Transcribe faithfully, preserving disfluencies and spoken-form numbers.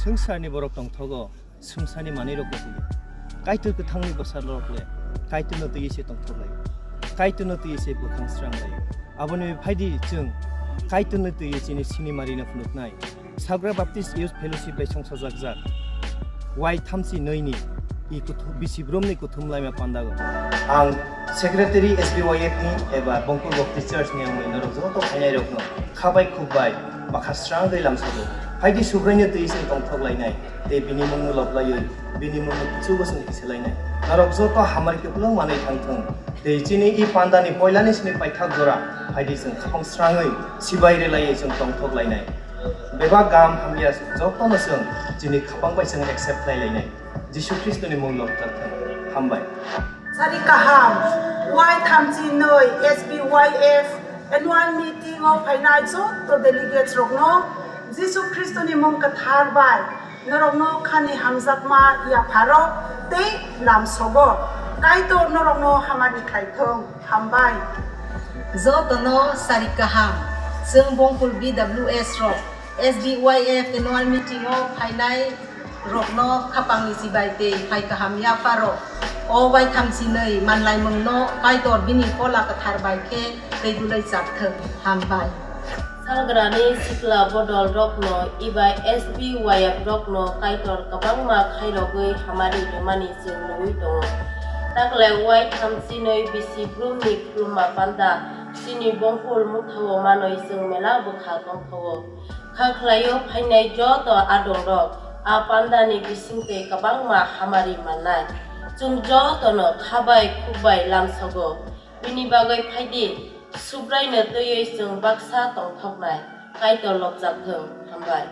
Swngcharni borok tongthogo, swngcharni manwirokno twiwi. Kaitor kwthangni bwsarok le Kaitorno twiwi se tongthok laio. Kaitorno twiwi se bwkhang srang laio. Aboni phaidi chwng Kaitorno twiwi chini sinimari no phunuknai. Sagra Baptist Youth Fellowship bai songsajak jak. Wai thamchi nwi ni i kuthum, bisi brumni kuthum laima pandago. Ang Secretary S B Y F ni eba Bongkul Baptist Church ni ang norok joto phainai rokno khabai khukbai bakha srang dei lamsogo. Phaidi Subraino twi se tongthok lainai. Tei bini mungno loblaiwi bini mungno kuchugo se kisa lainai. Norok joto hamari kwplwng manwi thangthung. Tei chini i pandani poilani sini paithak jora phaidi chwng khapang srangwi sibai relaiwi chwng tongthok lainai. Bebak gam hamya jotono chwng chini khapang bai chwng accept khlai lainai. Jisu Khristoni mung lok thang hambai. Sari kaham, Y thamchi nwi S B Y F annual meeting o phainai joto delegates rokno Jisu Khristoni mung kwthar bai norokno khani hamjakma yapharo tei lamsogo. Kaitor norokno hamari khaithung. Hambai. Jotono sari kaham. Chwng Bongkul B W S rok S B Y F annual meeting o phainai rokno khapangni chibai tei phai kaham yapharo. O waitham chinwi manlaimungno Kaitor bini Phola Kwthar bai khe tei dulai chak thung. Hambai. Salgrani sikla bodol rokno eba S B Y F rokno Kaitor kwbangma khairogwi hamari rwmani chwng nugwi tongo. Taklai Y thamchi nwi bisi brumni khulumma panda chini Bongkul Muthao manwi chwng mela bwkha tongthao. Kha khlaio phainai joto adongrok a pandani bisingtwi kwbangma hamari mannai. Chwng jotono khabai khukbai lamsogo. Bini bagwi phaidi, Subraino twiwi chwng baksa tongthoknai. Kaitor lobjak thung. Hambai.